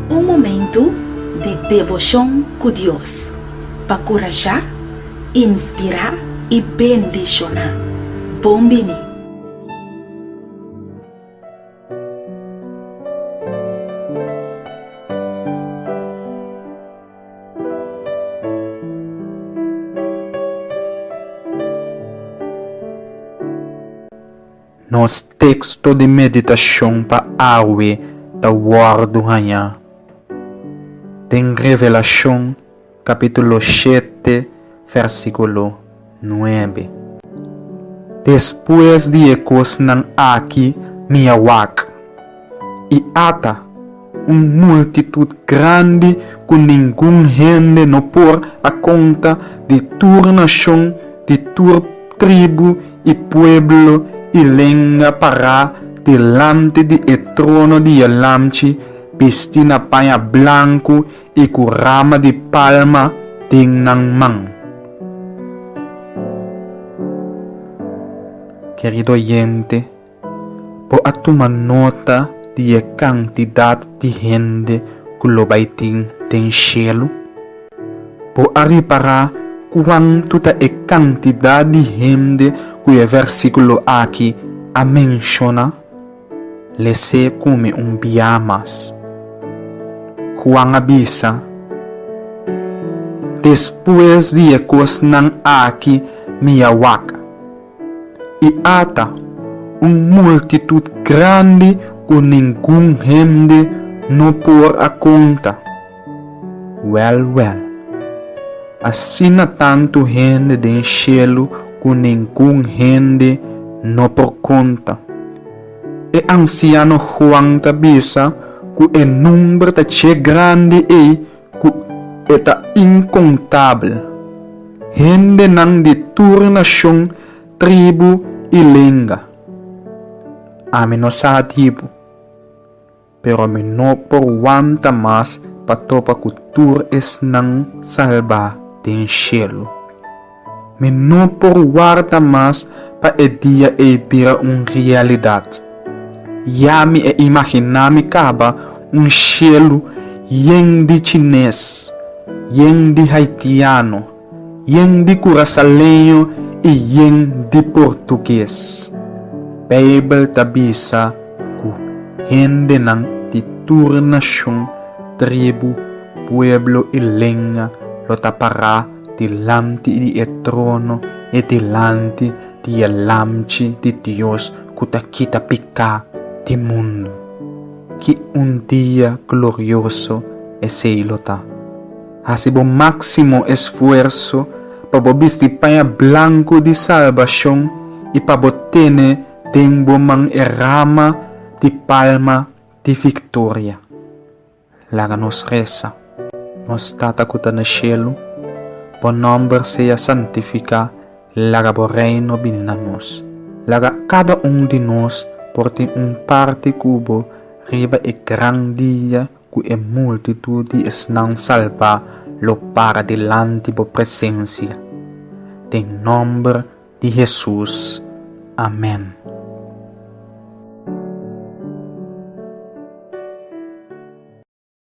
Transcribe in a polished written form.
Un momentu di deboshon ku Dios pa kurashá, inspirá i bendishoná. Bon bini! Nos teksto di meditashon pa awe ta wòrdu hañá den Revelashon kapítulo shete vèrsikulo nuebe. Despues di e kosnan aki mi a wak, i ata, un multitut grandi ku ningun hende no por a konta di tur nashon, di tur tribu i pueblo i lenga pará dilanti di e trono di e Lamchi bistí na paña blanku i ku rama di palma den nan man. Kerido oyente, Bo a tuma nota di e kantidat di hende ku lo bai tin den shelu? Bo a ripará kuantu ta e kantidat di hende ku e versíkulo aki a menshoná? Les'é ku mi un bia mas. Juan a bisa, Despues di e kosnan aki mi a wak. I ata, un multitut grandi ku ningun hende no por a konta. Wèl, wèl, asina tantu hende den shelu ku ningun hende no por konta. E ansiano Juan ta bisa ku e number ta dje grandi ei ku e ta inkontabel. Hendenan di tur nashon, tribu i lenga. Ami no sa di bo, pero mi no por wanta mas pa topa ku tur esnan salbá den shelu. Mi no por warda mas pa e dia ei bira un realidat. Ya mi e imaginá mi kaba un shelu yen di chines, yen di haitiano, yen di kurasaleño i yen di portuges. Beibel ta bisa ku hendenan di tur nashon, tribu, pueblo i lenga lo ta pará dilanti di e trono i dilanti di e Lamchi di Dios ku ta kita piká di mundu. Ki un dia glorioso esei lo ta! Hasi bo máksimo esfuerso pa bo bisti paña blanku di salbashon i pa bo tene den bo man e rama di palma di viktoria. Laga nos resa. Nos Tata ku ta na shelu, bo nòmber sea santifiká, laga bo Reino bini na nos. Laga kada un di nos por tin un parti ku bo riba e gran dia ku e multitut di esnan salbá lo para dilanti bo presensia. Den nòmber di Hesus. Amèn.